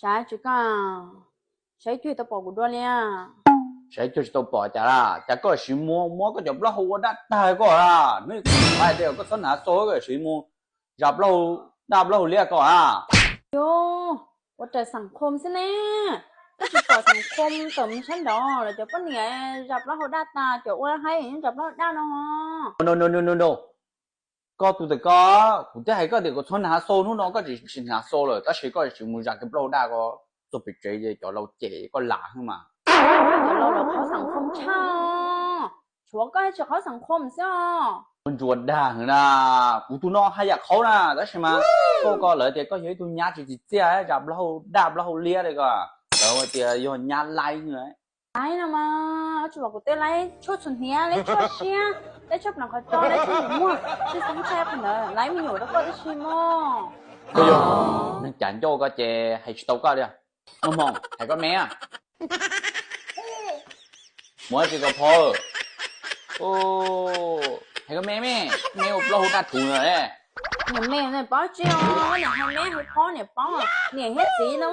Cas tsis koj, saib cuag tsis tau pom kuv dua li. Saib cuag tsis tau pom cas lawm? Cas koj sim mus muab koj cov plaub hau ua daj tag koj lawm? Hnub ib koj hais tias koj txhob hnav xau, koj sim mus zam plaub hau daj plaub hau liab koj lawm. Yog, ua raws xeem khom xwb ne. Koj tsis pom xeem khom tawm mus sab nraud lawv cov poj niam zam plaub hau daj tas, cov ua haib yeej zam plaub hau daj no. No no no no no, koj tus ntawm koj, kuv twb hais koj tias koj txhob hnav xau, hnub no koj tsis hnav xau lawm tab sis koj tsis mus zam kiag plaub hau daj ko, txog pem tsev cov laus cem koj lam xwb mas. Cov laus lawv qhov xeem khom tshaj, tshuav koj tsis qhov xeem khom xwb os. Ntsuas dag heev na, kuv tus no haj yam qhaub na tab sis mas koj, koj lawv tias koj yog ib tug nyab tsis tsim txiaj, zam plaub hau daj plaub hau liab li ko, lawv tias yog nyab laib. Laib no mas, tsis pom kuv tej laib tshuaj txhuam hniav, laib tshuaj siab, laib tshuaj pleev qhov ro, laib tshuaj ntsej muag, tsis xeeb tshaj qhov ntawd laib me nyuam rau koj tib si mog. Neeg cav ncauj koj ces hais tsis tau koj li. Muaj hmoo hais koj me. Muaj tsis koj phauj, hais koj me me, me ua plaub hau daj thuv na. Niam me ne paub tsis os, niam hais me hais phauj niam paub, niam thiab txiv no.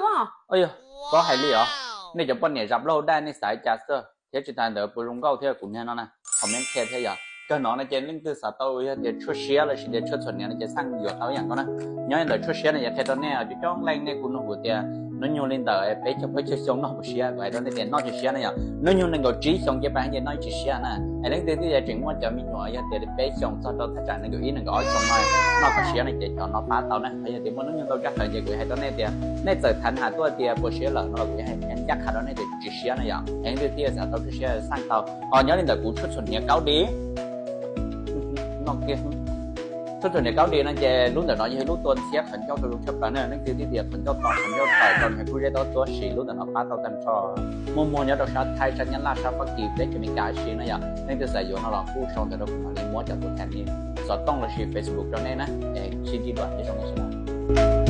Yog, koj hais li os, nej cov poj niam zam plaub hau daj nej xav cas xwb thiab tsis tas ntawd puas zoo nkauj thiab kuv niag no na, comment qhia thiab yom. Kawg no no ces leej twg xav tau yog tias tshuaj siab los sis tias tshuaj txhuam hniav no ces xaj yuav tau ib yam nkaus na. Nyob li ntawm tshuaj siab no yuav qhia rau nej cov coob leej nej kuj nug kuv tias hnub nyoog li ntawm peb caug peb caug xyoo noj puas siab, kuv hais rau nej tias noj tsis siab na yom. Hnub nyoog nees nkaum tsib xyoo ces pab yeej noj tsis siab na. Es leej twg twb tseem muaj cov me nyuam yog tias li peb xyoo txog rau thaj tsam nees nkaum ib nees nkaum ob xyoo no, noj tsis siab no ces cov no pab tau na. Yog tias muaj hnub nyoog tau ncaj qha ces kuv hais rau nej tias nej txawm tham hais tuaj tias puas siab lawm no los kuv yeej hais ncaj qha rau nej tias tsis siab na yom. Es leej twg thiaj xav tau tshuaj siab xaj tau. Ho nyob li ntawm kuv tshuaj txhuam hniav kaub di, tshuaj txhuam hniav kaub di no ces lub ntawm no yog ib lub tua ntxhiab qhov ncauj rau zoo tshaj plaws na. Leej twg twb tias qhov ncauj to qhov ncauj tawm rau nws kuj zeb tau tuab si, lub ntawm no pab tau tag nrho. Muaj muag nyob rau sab Thaib, sab Nyab Laj, sab Fab Kis, teb chaws Amelikas si na yom. Leej twg xav yuav no los kuj sau ntawm rau kuv mam li muab cov tus tham li xov tooj los sis Facebook rau nej na. Es sib ntsib dua, nyob zoo nej sawv daws.